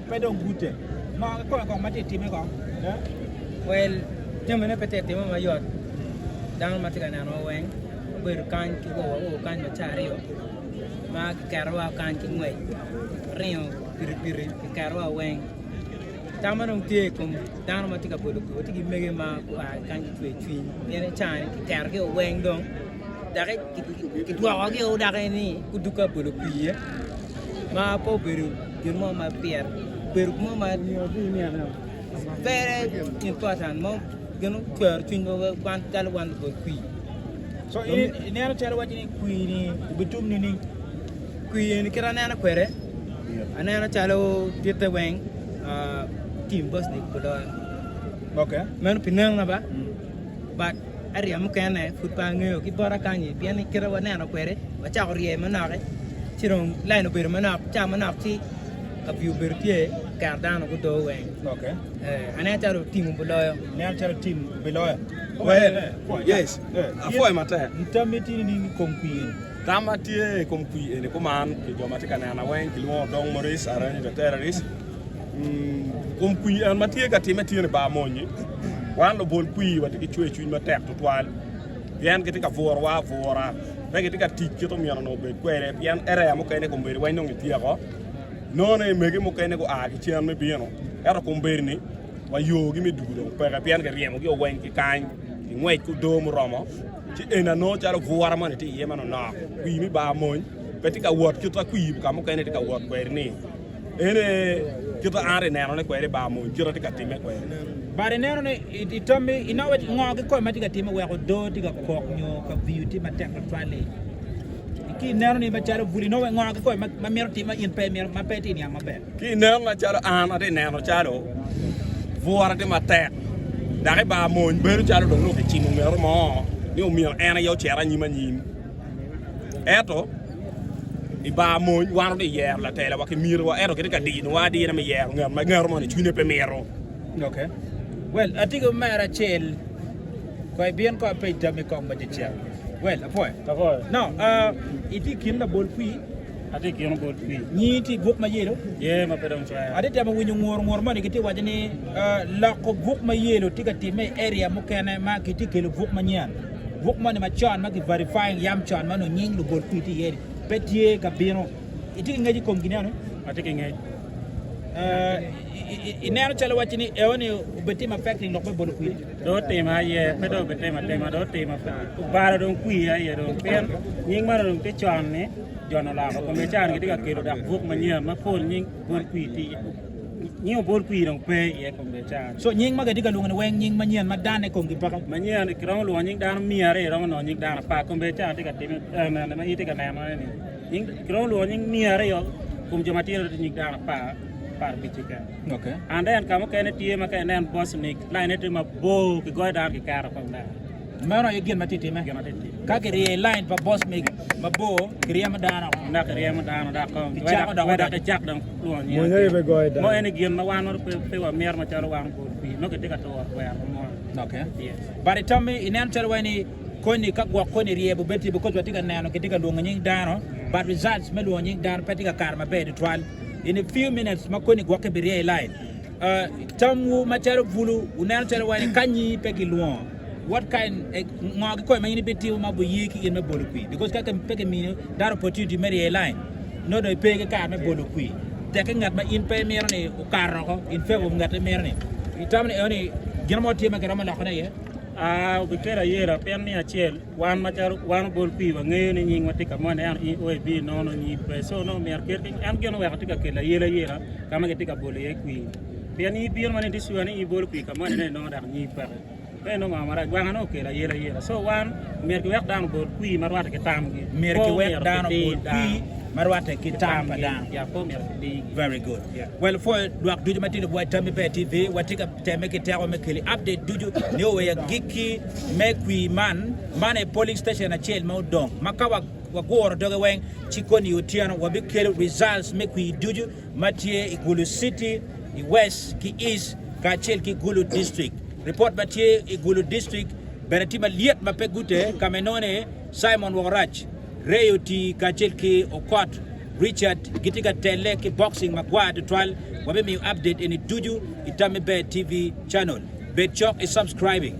pe dong gute. Ngo kikome kong ma tye time kong? Well, jamine pe tye ka timme mayot. Dano ma tye ka nenowa weng obedo kany ki wa oo kany wa ca aryo ma kiketowa kany ki ngwec ringo pikipiki kiketowa weng. Tam ma dong tye i kom dano ma tye ka bolo kwir watye ki mege ma gua ki kany ki cwercwiny pien i caa-ni kiketogi weng dong dok kidwokogi dok ni gudukke ka bolo kwir ma pe obedo gin mo ma pire obedo gin mo ma very important mo gin ocwero cwinywa wan calo wan lubol kwir. So in ineno calo iwaco ni kwir-ni obitum nining? Kwir eni kit aneno kwede aneno calo ditte weng team Bosnick guloyo. Okay. Meno pi neno ba but area mukene pud pe angeyo ki bota kanyi pien ni kite waneno kwede wacako rye manok ci dong line obedo manok ca manok ci kaviu obedo tye keto dano gudo weng. Okay. Eh, aneno calo team obiloyo. Ineno calo team obiloyo. Well, yes, apwoyo matek. Tammi tye nining i kom kwir eni? Tamma tye i kom kwir eni kuman pi jo ma tye ka nena weng kilwongo Dong Maurice Aranyi the terrorist. Kom kwir en ma tye ka timme tye ni bar mony-nyi. Wan lubol kwir watye ki cwercwiny matek tutwal pien gitye ka burowa abura pe gitye ka tic kit omyero onongo obed kwede pien area mukene kombeddi weng dong gityeko nongo ni mege mukene gua ki cen me bino ento kombeddi-ni wa yogi me dugo dong peke pien kiryemogi weng ki kany ki ngwec ki odoo muromo ci eni anongo calo bura moni tye iye manonok kwir me bar mony pe tye ka wot kit ma kwir ka mukene tye ka wot kwede ni ene kit ma an atye nenone kwede i bar mony kit ma tye ka timme kwede. But ineno ni i tammi inongo wai ngo kikome ma tye ka timme weko odoo tye ka kok nyo ka viyo tye matek tutwal-li ki ineno ni macalo bul inongo wai ngo kikome ma mito timme ma in pe imito ma pe itye ka niang maber. Ki i nen macalo an atye neno calo bwura tye matek dok i bar mony bedo calo dong nongo kicimo ngeto mo ni omyero en aye ocit anyim anyim ento i bar mony wan watye ka yero latela wa ki mitiwa ento kitye ka dinowa adina me yero ngat ma ngeto moni cwinye pe mito. Okay. Well, atye ki omera acel ko ibin ko apeny tammi kong ma cecek. Well, apwoyo. Apwoyo. Now, uh, itye i kin labol kwir. Atye i kin obol kwir. Nyingi tye i buk ma yelo? Ye, ma pe dong cwera. Atye temo winyo nguru nguru moni gitye waco ni loko buk ma yelo tye ka timme i area mukene ma kitye kelo buk manyen. Buk moni macon ma ki verifying yam con ma onongo nying lubol kwir tye iye ni pe tye ka bino. Itye ki ngec i kom gin eno? Atye ki ngec. Ineno calo wacci ni eo ni obitimo affecting lok me bolo kwir? Dong otimo aye, pe dong obitimo atima, dong otimo obalo dong kwir aye dong pien nying man dong tye con ni Jo-nu oloko kome ca ni gitye ka kelo dok buk manyen ma pol nying bol kwir tye iye. Nying obol kwir dong pe iye kome ca ni. So nying ma gitye ka lwongo ni weng nying manyen ma danne komgi peke? Manyen kiromo lwongo nying dano miya aryo iromo nongo nying dano apar kome ca ni tye ka time ene ma in itye ka nenone ni nying kiromo lwongo nying miya aryo kom jo matino tye nying dano apar 15 keken. Okay. And then ka mukene tye ma ka inen Bosnic line tye mabor kigoyo dano kiketo kong dano. Meno aye gin ma tye timme. Ka kiryeyo i lain pa boss mego mabor, kiryemo dano oko. Dok kiryemo dano dok kong. Kicako dok Wek dok kicak dong lwongo nyinge. Mwonyo aye pe goyo dano. Mo eni gin ma wan pe wamito macalo wan ogol pii nongo kitye ka turo twero mo. Okay. Yes. But itammi ineno calo wai ni koni ka gwok koni ryebo bed tye because watye ka neno kitye ka lwongo nying dano but results me lwongo nying dano pe tye ka kare maber tutwal. In a few minutes ma koni gwok kibiryeyo i line. Tamwu macalo bulu wuneno calo wai ni ka nyingi pe kilwongo what kind ngo kikome ma in ibitimo ma obiye ki in me bolo kwir because ka pe kimini that opportunity me ryeyo line nongo dong ipe ki kare me bolo kwir tekke ngat ma in pe imito ni okato oko in favor of ngat ma imito ni itamo ni eno ni gin mo tye ma kiromo lokone iye? Aa obikelo ayela pien me acel wan macalo wan obol kwir wangeyo ni nyingwa tye ka moni ento in o ibino inongo nongo nyingi pe so nongo myero ket ki en gin oweko tye ka kelo ayela yela ka ma gitye ka bolo iye kwir pien in ibino ma ni itye sure ni in ibolo kwir ka moni ento inongo dok nyingi peke pe inongo ngo marac wanga nongo okelo ayela yela so wan myero kiwek dano obol kwir ma rwatte ki tamgi Myero pe kiwek omyero dano kidi obol dano kwir ma rwatte ki tam pa tamgi dano. ya pe omyero kidigi. Very good. Yeah. Well, pwoyo lwak ducu ma tye lubo wa Tammi Ber TV, watye ka temme ki teko me keli update ducu nio wa i agikki me kwir man. Man aye polling station acel ma odong ma ka waguro doge weng ci koni i otyeno wabikelo results me kwir ducu ma tye i Gulu City, i West ki East kacel ki Gulu District. Ripot ma tye i Gulu District bene tye malyet ma pe gute ka ma inongo ni Simon Wokorac, Ray Oti kacel ki Okot Richard gitye ka telle ki boxing magwar tutwal. Wabimiyo update eni ducu i Tammi Ber TV channel. Bed cok i subscribing.